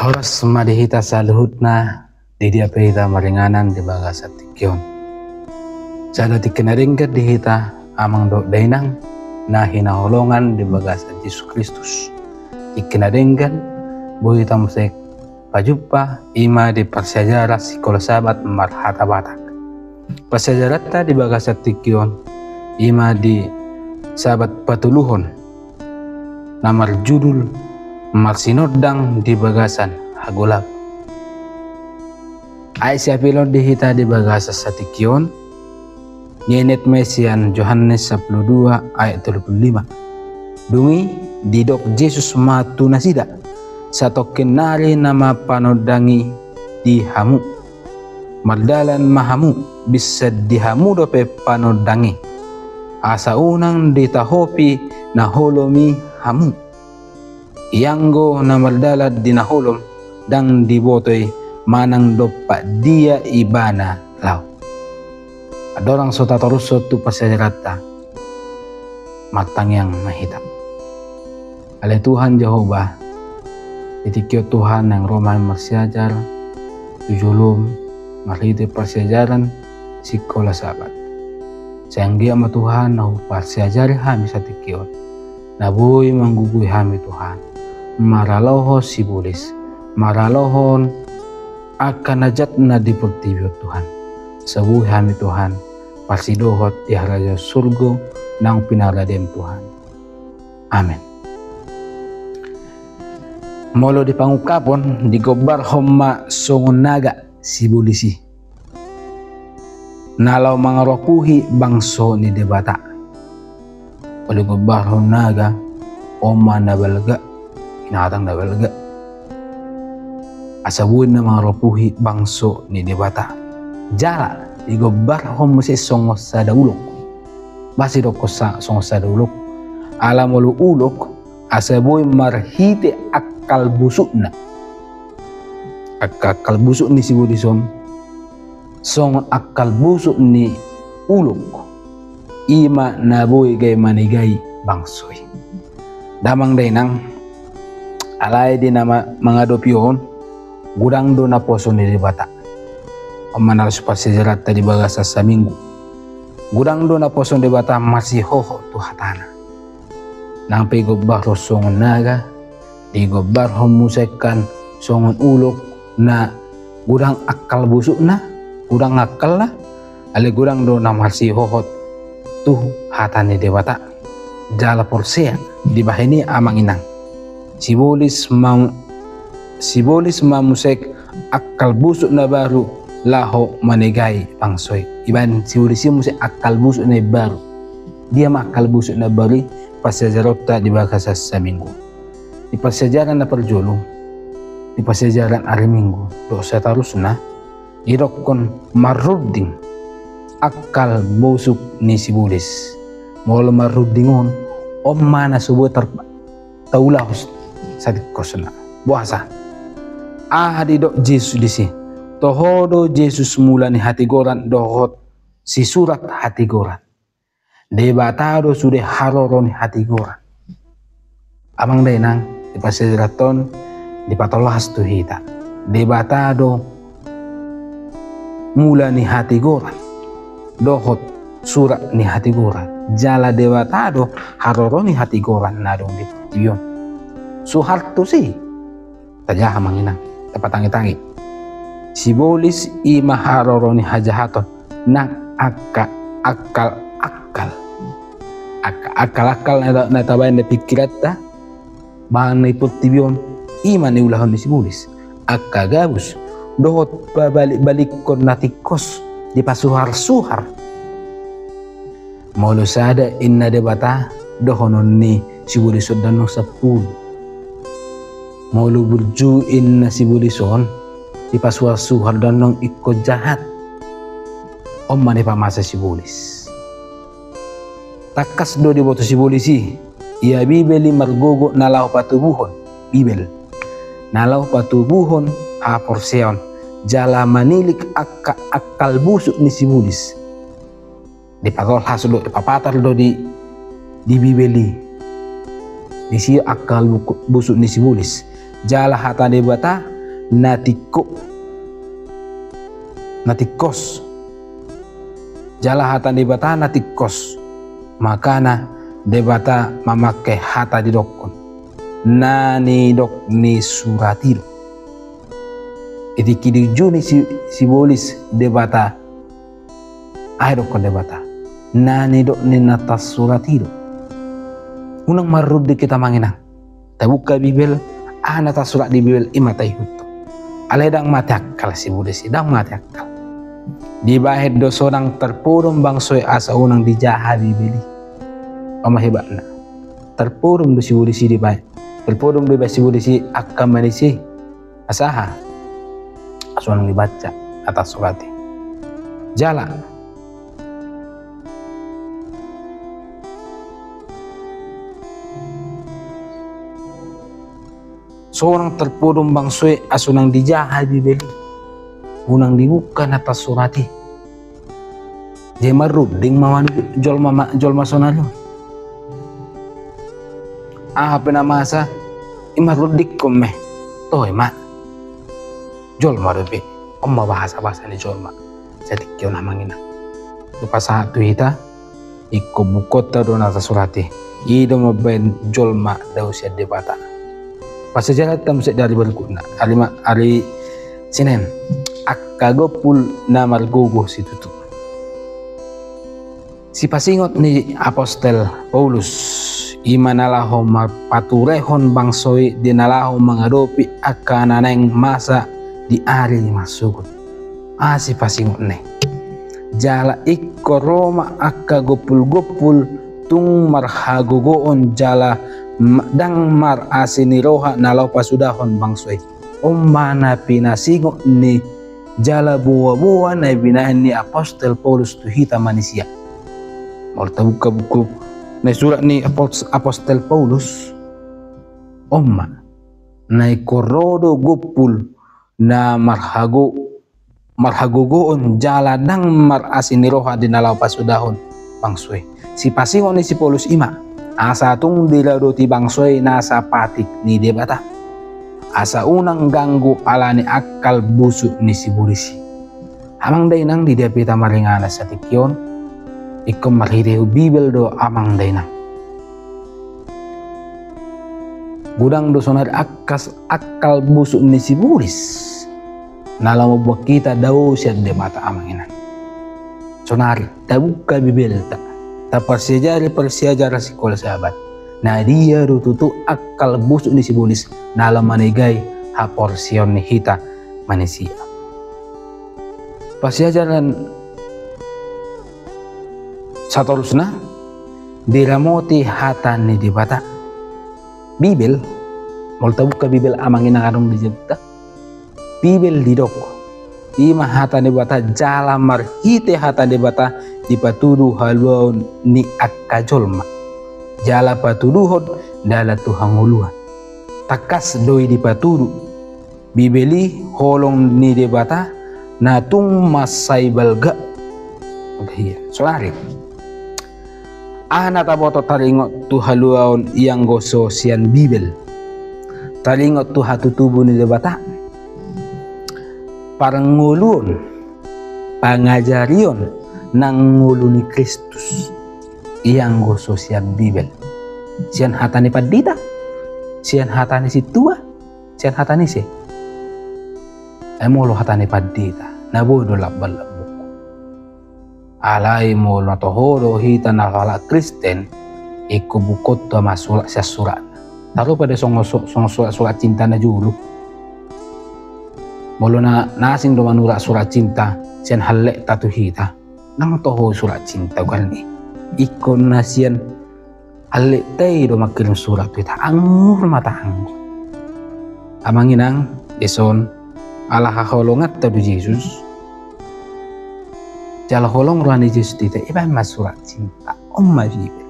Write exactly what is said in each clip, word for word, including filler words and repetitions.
Horas ma di hita saluhutna, di dia pe hita maringanan di bagasan tingki on. Sada tingki na denggan di hita amang dohot dainang na hinaholongan di bagasan Jesus Kristus. Tingki na denggan, boi hita muse pajumpa, i ma di parsiajaran Sikola Sabat marhata Batak. Parsiajaranta di bagasan tingki on, i ma di Sabat patoluhon, na marjudul Marsinondang di Bagasan Hagolapon. Ayat siapilon di hita di bagasan satingki on, dienet ma i sian Johannes sampulu dua ayat tolu pulu lima. Dung i didok Jesus ma tu nasida: Satongkin nari nama panondang i di hamu. Mardalan ma hamu, binsan di hamu dope panondang i, asa unang ditahopi na holom i hamu. Ianggo na mardalan di na holom, ndang diboto i manang dompak dia ibana laho. Andorang so tatorushon tu parsiajaranta, martangiang ma hita. Ale Tuhan Jahowa, di tingki on Tuhan naeng ro ma hami marsiajar tu jolom marhite parsiajaran Sikola Sabat. Sai anggiat ma Tuhan na huparsiajari hami satingki on, na boi manggugui hami Tuhan, maralohon sibolis, maralohon angka na jat na di portibi on Tuhan. Sai boi hami Tuhan parsidohot di harajaon surgo naung pinarade Tuhan. Amen. Molo di pangungkapon, digombarhon ma songon naga sibolis i. Na laho mangaropuhi bangso ni Debata. Molo digombarhon naga, on ma na balga, binatang na balga. Asa boi na mangaropuhi bangso ni Debata. Jala digombarhon muse songon sada ulok. Boasa didokkon sa-, songon sada ulok? Ala molo ulok, asa boi marhite angkal busukna. Angka angkal busuk ni sibolis on, songon angkal busuk ni ulok, i ma na boi gabe manegai bangso i. Damang dainang, alai di na ma-, mangadopi on, godang do naposo ni Debata. On ma na laos parsiajaranta di bagasan saminggu. Godang do naposo ni Debata masihohot tu hatana. Nang pe digombarhon songon naga, digombarhon muse kan songon ulok na godang angkal busukna, godang angkalna, alai godang do na masihohot tu hata ni Debata. Jala porsea dibahen i amang inang. Sibolis ma-, sibolis ma muse angkal busuk na baru laho manegai bangso i. Dibahen sibolis i muse angkal busuk na baru. Dia ma angkal busuk na baru i? Parsiajaronta di bagasan saminggu. Di parsiajaran na parjolo, di parsiajaran ari Minggu dohot saterusna, didokkon marrunding angkal busuk ni sibolis. Molo marrunding on, on ma na so boi tar-, taulahon satingkosna. Boasa? Aha didok Jesus disi? Toho do Jesus mula ni hatigoran dohot sisurat hatigoran. Debata do sude haroro ni hatigoran. Amang dainang, di parsiajaranta on dipatolhas tu hita. Debata do mula ni hatigoran dohot surat ni hatigoran. Jala Debata do haroro ni hatigoran na adong di portibi on. Suhar tusi. Tajaha amang inang, tapatangitangi. Sibolis i ma haroro ni hajahaton, nang angka akal-akal. Angka akal-akal na, na tabahen di pingkiranta, bahen di portibi on, i ma niulahon ni sibolis. Angka gabus, dohot pabalik-balikkon na tingkos, dipasuhar-suhar. Molo sada inna Debata, dohonon ni sibolis on ndang sampulu. Molo burju inna sibolis on, dipasuhar-suhar ndang ingkon jahat. On ma na dipamasa sibolis. Tangkas do diboto sibolis i, ia Bibel i margogo na laho patubuhon, Bibel. Na laho patubuhon haporseaon, jala manilik angka akal busuk ni sibolis. Dipatolhas do, dipapatar do di, di Bibel i. Disi angka buku, busuk ni sibolis. Jala hata Debata na tingko, na tingkos. Jala hata ni Debata na tingkos. Makana Debata mamangke hata didokkon, na nidok ni surat i do. Di tingki diujuni si, sibolis Debata, aha didokkon Debata? Na nidok ni na tarsurat i do. Unang marrunding hita, amang inang. Tabuka Bibel, aha na tarsurat di Bibel, i ma taihuthon. Alai ndang mate angkal sibolis i, ndang mate angkal. Dibahen do sonang tarpodom bangso i asa unang dijaha Bibel i. On ma hebatna. Tarpodom do sibolis i dibahen. Tarpodom do dibahen sibolis i angka manisia i. Asa aha? Asa unang dibaca na tarsurat i. Jala sonang tarpodom bangso i asa unang dijaha Bibel i. Unang dibuka na tarsurat i. Jadi marrunding ma manu jolma, ma, jolma sonari on. Aha pe na masa, i marrundingkon ma i. Toe ma. Jolma dope. On ma bahasa-bahasa ni jolma. Satingki on, amang inang. Dipasahat tu hita, ingkon bukaonta do na tarsurat i. I do mambahen jolma dao sian Debata. Parsiajaranta muse di ari berikutna. Ari ma, ari Senin. Angka gompul na margogo situtu. Sipasingot ni apostel Paulus, i ma na laho marpaturehon bangso i di na laho mangadopi angka na naeng masa di ari marsogot. Aha sipasingot na i? Jala ingkon ro ma angka gompul-gompul tung marhagogoon jala ma-, ndang marasi ni roha na laho pasudahon bangso i. On ma na pinasingot ni jala boa-boa na binahen ni apostel Paulus tu hita manisia. Molo tabuka buku na surat ni apos-, apostel Paulus, on ma na ingkon ro do gompul na marhago-, marhagogoon jala ndang marasi ni roha di na laho pasudahon bangso i. Sipasingot ni si Paulus i ma, asa tung diradoti bangso i nasa patik ni Debata. Asa unang ganggu ala ni angkal busuk ni sibolis i. Amang dainang, di dia pe hita maringanan satingki on, ingkon marhitehon Bibel do, amang dainang. Godang do sonari angka, angkal busuk ni sibolis na laho mambuat hita dao sian Debata, amang inang. Sonari tabuka Bibelta, taparsiajari parsiajaran sikola Sabat. Na dia do tutu angkal busuk ni sibolis na laho manegai haporseaon ni hita manisia. Parsiajaran satorusna, diramoti hata ni Debata. Bibel, molo tabuka Bibel, amang inang, adong di jabunta. Bibel didok, i ma hata ni Debata, jala marhite hata ni Debata dipatudu haluaon ni angka jolma. Jala patuduhon dalan tu hangoluan. Tangkas do i dipatudu. Bibel i holong ni Debata na tung mansai balga. Sonari, aha na taboto taringot tu haluaon ianggo so sian Bibel? Taringot tu hatutubu ni Debata, parngoluon, pangajarion nang ngolu ni Kristus ianggo so sian Bibel. Sian hata ni pandita, sian hata ni sintua, sian hata ni ise? Ai molo hata ni pandita, na boi do lambok-lambok. Alai molo na toho do hita na halak Kristen, ingkon bukaonta ma surat sian suratna. Tarupa do songon su-, songon surat-surat cinta na jolo. Molo na, na asing do manurat surat cinta sian hallekta tu hita, ndang toho surat cinta, kan i. Ingkon na sian hallekta i do mangkirim surat tu hita, anggur ma taanggur. Amang inang, dison, ala haholonganta do Jesus. Jala holong roha ni Jesus tu hita, dibahen ma surat cinta, on ma Bibel.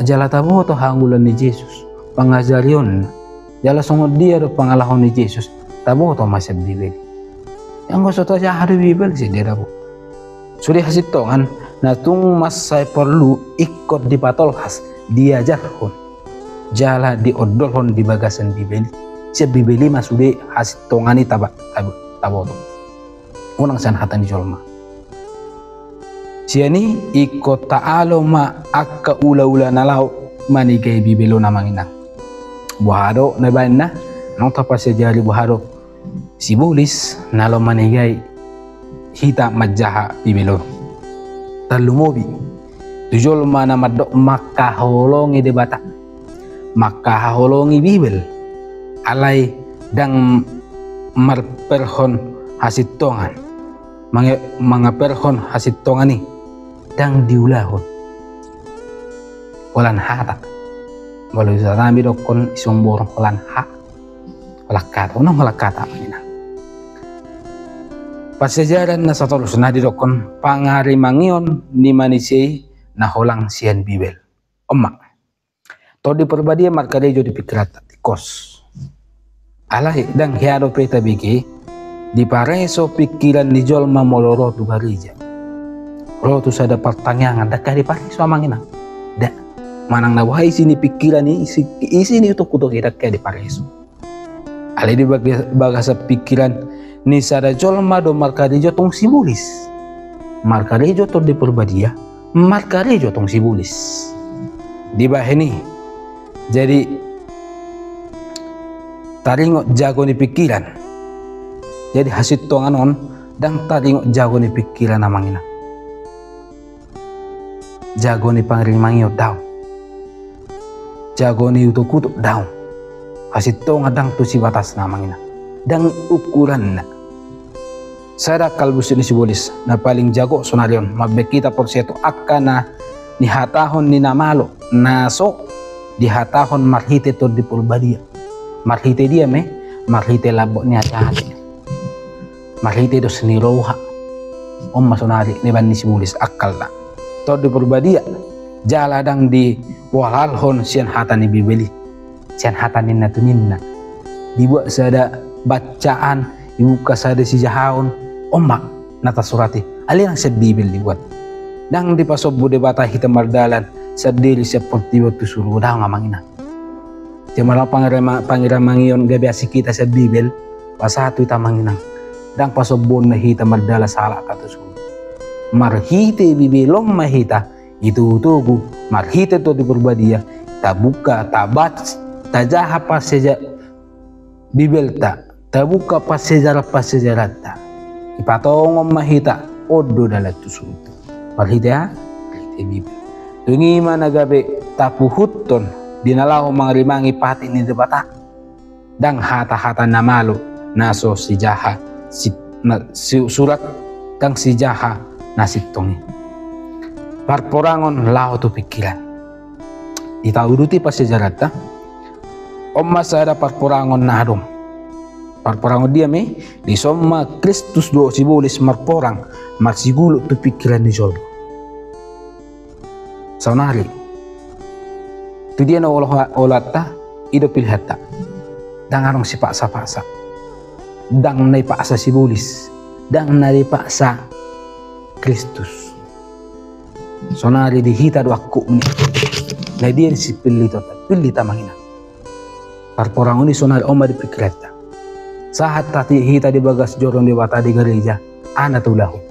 Jala taboto hangoluan ni Jesus, pangajarionna. Jala songon dia do pangalaho ni Jesus, taboto ma sian Bibel. Anggo so tajaha do Bibel, sai dia dapot. Sude hasintongan na tung mansai porlu ingkon dipatolhas, diajarhon, jala diondolhon di bagasan Bibel. Sian Bibel i ma sude hasintongan i taba-, tabo-, taboto. Unang sian hata ni jolma. Sian i ingkon taalo ma angka ulaula na laho manegai Bibel on, amang inang. Boha do na baenna? Naung taparsajari boha do sibolis na laho manegai hita manjaha Bibel on. Tarlumobi tu jolma na mandok mangkaholongi Debata, mangkaholongi Bibel, alai ndang marperhon hasintongan, mange-, mangaperhon hasintongan i, ndang diulahon. Holan hata. Molo di hata nami dokkon, i songon borong holan ha-, holan hata, unang holan hata, amang inang. Parsiajaran na satorusna didokkon pangarimangion ni manisia i na holang sian Bibel. On ma. Tondi Porbadia markarejo di pingkiranta, tingkos. Alai ndang hea dope tabege dipareso pingkiran ni jolma molo ro tu gareja, ro tu sada partangiangan, ndang hea dipareso, amang inang. Ndang. Manang na boha isi ni pingkiran i, isi, isi ni utokutok i, ndang hea dipareso. Alai di baga-, bagasan pingkiran ni sada jolma do markarejo tong sibolis. Markarejo Tondi Porbadia, markarejo tong sibolis. Dibahen i, jadi taringot jago ni pingkiran. Jadi hasintongan on ndang taringot jago ni pingkiran, amang inang. Jago ni pangarimangion daong. Jago ni utokutok daong. Hasintongan ndang tusi batasna, amang inang. Ndang ukuranna. Sada angka alus ni sibolis na paling jago sonari on, mambahen hita porsea tu angka na nihatahon ni na malo, na so dihatahon marhite Tondi Porbadia. Marhite dia ma i? Marhite lambok ni ateate. Marhite dos ni roha. On ma sonari na ibaen ni sibolis akkalna. Tondi Porbadia, jala ndang dipohalhalhon sian hata ni Bibel i, sian hata ninna tu ninna. Dibuat sada bacaan, dibuka sada sijahaon, on ma na tarsurat i. Alai ndang sian Bibel dibuat. Ndang dipasombu Debata hita mardalan sandiri sian portibi on tu surgo, daong, amang inang. Jala molo pangirama-, pangarimangion gabe asing hita sian Bibel, pasahat tu hita, amang inang. Ndang pasombuonna hita mardalan sahalakta tu surgo. Marhite Bibel on ma hita, i togu-togu, marhite Tondi Porbadia, tabuka, tabac-, tajaha parsiaja-, Bibelta, tabuka parsiajaran-parsiajaranta. Dipatongon ma hita, on do dalan tu surgo. Marhite aha? Marhite Bibel. Dung i ma na gabe tapuhuthon di na laho mangarimangi patik ni Debata. Ndang hata-hata na malo, na so sijaha, si-, na si-, surat, ndang sijaha na sintong i. Parporangon laho tu pingkiran. Di tauduti parsiajaranta, on ma sada parporangon na adong. Parporangon dia ma i? Dison ma Kristus dohot sibolis marporang, marsiguluk tu pingkiran ni jolma. Saonari, tu dia na olo-, oloanta, i do pilihanta. Ndang adong sipaksa-paksa. Ndang na dipaksa sibolis, ndang na dipaksa Kristus. Saonari di hita do angkup ni. Na dia do sipillitonta? Pillit, amang inang. Parporangon i saonari on ma di pingkiranta. Sahat hita di bagas joro ni Debata di gareja, aha na taulahon?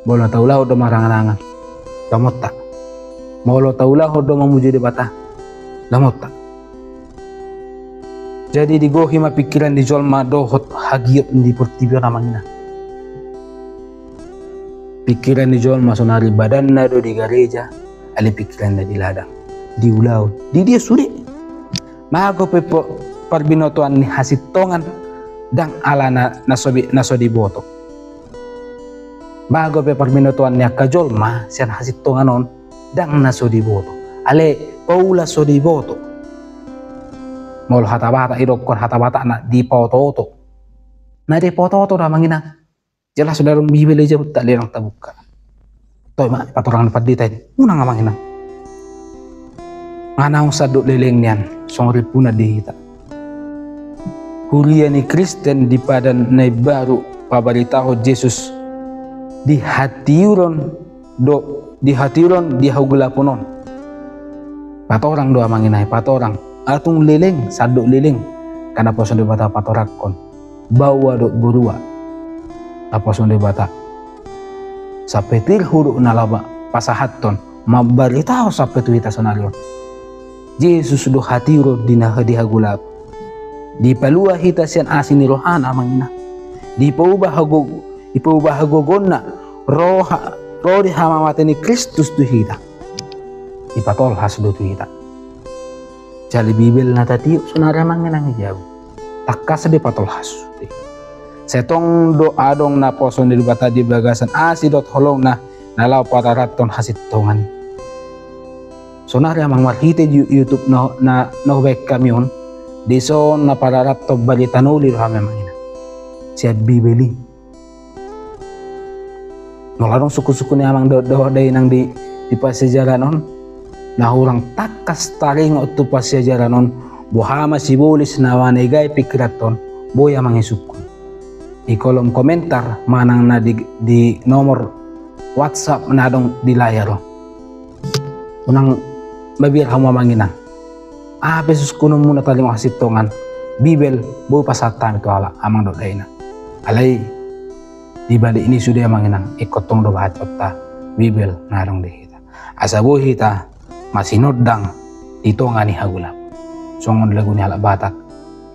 Molo taulahon do marangan-angan, lomonta. Molo taulahon do mamuji Debata, lomonta. Jadi digohi ma pingkiran ni jolma dohot hagiot ni portibi on, amang inang. Pingkiran ni jolma saonari, badanna do di gareja, alai pingkiranna di ladang, di ulaon, di dia sude. Mago pe po-, parbinotoan ni hasintongan ndang alana na so bi-, na so diboto. Mago pe parbinotoan ni angka jolma sian hasintongan on ndang na so diboto. Alai paula so diboto. Molo hata Batak, idokkon hata Batak na dipaoto-oto. Na dipaoto-oto do, amang inang. Jelas so adong Bibel i jabunta, alai ndang tabuka. Toe ma patorang ni pandita i. Unang, amang inang. Nga naung sandok leleng nian, songon rimpunan di hita. Huria ni Kristen di Padan na Imbaru pabaritahon Jesus di hatiuron do, di hatiuron di hagolapon on. Patorang do, amang inang, patorang. atung leleng, sandok leleng, angka naposo ni Debata patorangkon baoa dohot borua naposo ni Debata. Sampe tir hudok na laho pasahathon, mambaritahon sampe tu hita sonari on. Jesus do hatiuron di na di hagolapon. Dipalua hita sian asi ni rohana, amang inang. Dipauba hago-, dipauba hagogoonna, ro ha-, ro di hamamate ni Kristus tu hita. Dipatolhas do tu hita. Jala Bibel na tatiop sonari, amang inang, i jabu. Tangkas do dipatolhas. Sai tong do adong naposo ni Debata di bagasan asi dohot holongna na laho pararathon hasintongan i. Sonari, amang, marhite You-, YouTube na, na, na hubaen hami on, dison na pararathon barita na uli do hami, amang inang, sian Bibel i. Molo adong sungkunsungkun ni amang dohot, dohot dainang di, di parsiajaran on, na hurang tangkas taringot tu parsiajaran on, boha ma sibolis na manegai pingkiranhon, boi, amang, i sungkun di kolom komentar manang na di, di nomor WhatsApp na adong di layar on. Unang mabiar hamu, amang inang. Aha pe sungkunonmuna taringot hasintongan Bibel, boi pasahat hami tu halak, amang dohot dainang. Alai di balik ni sude, amang inang, ingkon tong do bahaconta Bibel na adong di hita, asa boi hita masinondang di tonga ni hagolapon. Songon lagu ni halak Batak,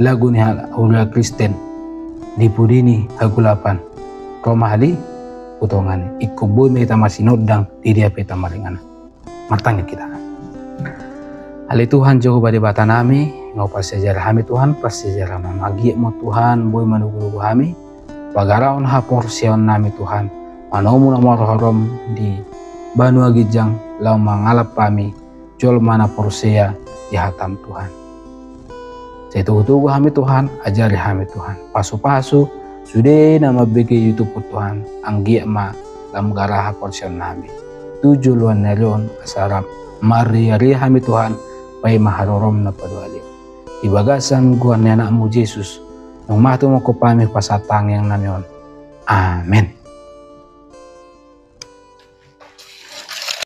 lagu ni halak huria Kristen, di pudi ni hagolapan ro ma hali tu tonga ni. Ingkon boi ma hita masinondang di dia pe hita maringanan. Martangiang hita. Ale Tuhan Jahowa Debata nami, nunga huparsiajari hami, Tuhan, parsiajaran on. Anggiat ma, Tuhan, boi manugunugu hami, pagarahon haporseaon nami, Tuhan, manomu na marharom di banua ginjang, laho mangalap hami jolma na porsea di hatam, Tuhan. Sai togutogu hami, Tuhan, ajari hami, Tuhan. Pasupasu sude na mambege YouTube on, Tuhan, anggiat ma lam gara haporseaon nami. Tu joloan ni ari on, asa rap mariaria hami, Tuhan, paima harorom na paduahali. Di bagasan goar ni Anakmu Jesus, naung mate mangkophami, hupasahat tangiang nami on. Amen.